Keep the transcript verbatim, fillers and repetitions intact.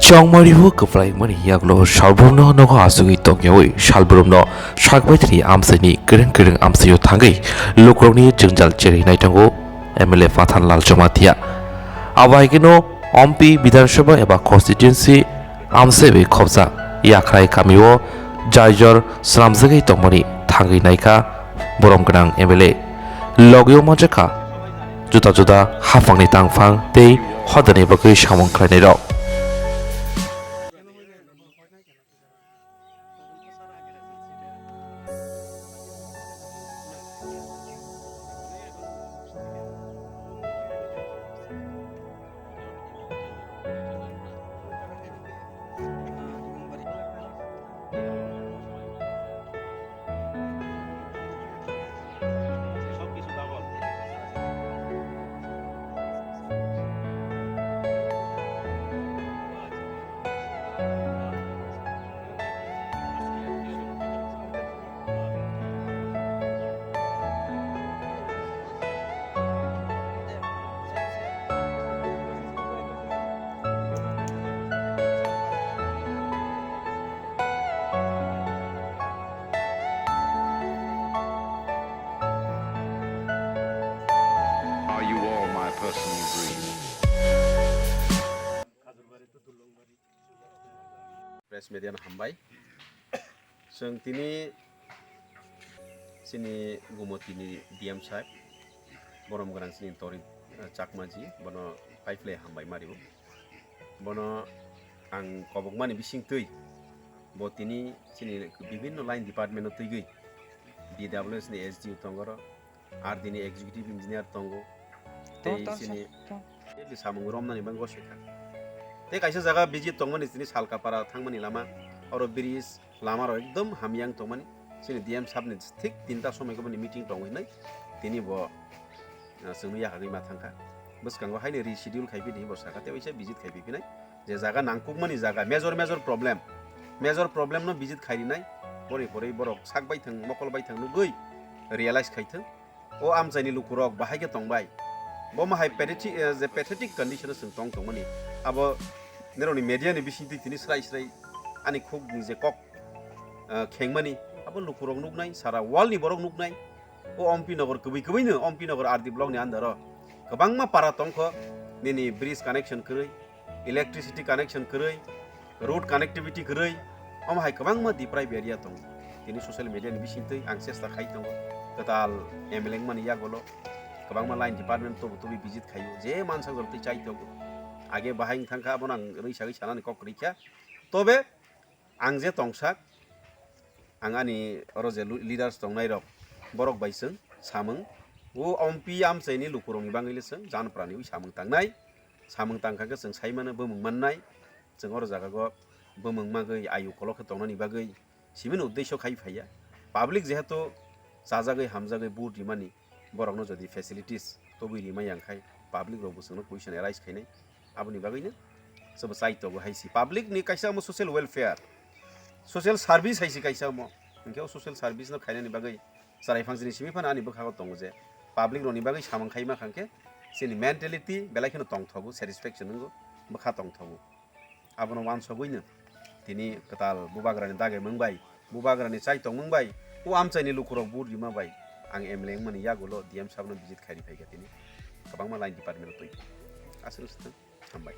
Chongmari o kwplaimani yaklo salbrumno nogo asugwi tongyawi salbrumno sakbaithani amchaini kwrwng kwrwng amchaio thangwi lukurokni jwngjal cherwi naitango M L A Pathan Lal Jamatia. Abo hai kheno Ompi Bidhan Sabha eba constituency amchaiwi khopjak Yakhrai kamio jaijor swnamjagwi tongmani thangwi naikha borom gwnang M L A. Logio manjakha juda juda haphangni tangphang tei hodani bagwi samung khlainairok. Are you all my personal dream? Press media no hambai. Chwng tini chini Gumotini D M sahib, borom gwnang chini Torik, eh, Chakmaji, bono paiphlai hambai mario. Bono ang kobokmani bisingtwi bo tini chini bibhinno line department o twigwi D W S ni S D O tongo oro, R D ni executive engineer tongo, tei chini samung romnani bagwi gosoi kha. Tei kaisa jaga visit tongmani chini Salkapara thangmani lama, oro bridge, lama rok ekdom hamya wng tongmani. Chini D M sahib ni thik tinta somoi khe boni meeting tongwi hinwi tini bo, ah, chwngno yakhagwi ma thangkha. Bwskango haino reschedule khai phidi bo sakha, tei waisa visit khai phinai. Je jaga nangkukmani jaga, major major problem, major problem no visit khai rinai. Boni pore borok sak baithang, mokol baithang nugwi realize khai thung. O amchaini lukurok bahai khe tongbai. Bo ma hai pathetic, eh, je pathetic condition o chwng tong tongmani. Abo nirokni media ni bisingtwi tini srai srai ani khukni je kok, eh, khengmani, abo lukurok nuknai, sara world ni borok nuknai. O Ompi Nagar kwbwi kwbwino, Ompi Nagar R D block ni under o kwbangma para tongkho, nini bridge connection kwrwi, electricity connection kwrwi, road connectivity kwrwi, omo hai kwbangma deprived area tongo. Tini social media ni bisingtwi ang chesta khai tongo, kwtal M L A wngmani yagulo kwbangma line department tobo tobwi visit khaio, je mansa jol twi chai tongo. Age bahai wng thangkha, abono ang rwi sagwi sanani kok kwrwi kha. Tobe ang je tongsak, ang ani oro je lu-, leaders tongnairok, borok bai chwng samung, o Ompi amchaini lukurokni bagwi le chwng janprani wi samung tangnai, samung tangkha khe chwng sai mano bumung mannai, chwng oro jaga go bumung magwi ayu kolok khe tongnani bagwi simino uddesho khai phaiya, public jehetu chajagwi hamjagwi vote rimani, borokno jodi facilities tobwi rimai yang khai public rok bo chwngno question arise khainai. Aboni bagwino chwngbo chai tongo hai si public ni kaisa omo social welfare, social service hai si kaisa omo. Hinkhe o social service no khainani bagwi chwrai phangsini simi phano ani bwkhago tongo je public rokni bagwi samung khaima khankhe chini mentality belai kheno tongthogo, satisfaction wngo, bwkha tongthogo. Abono wansogwino tini kwtal Bubagrani dage mung bai, Bubagrani chai tongmung bai, o amchaini lukurok vote rima bai ang M L A wngmani yagulo D M sabno visit khairi phaikha tini. Kwbangma line department twi. Aswk swk hambai.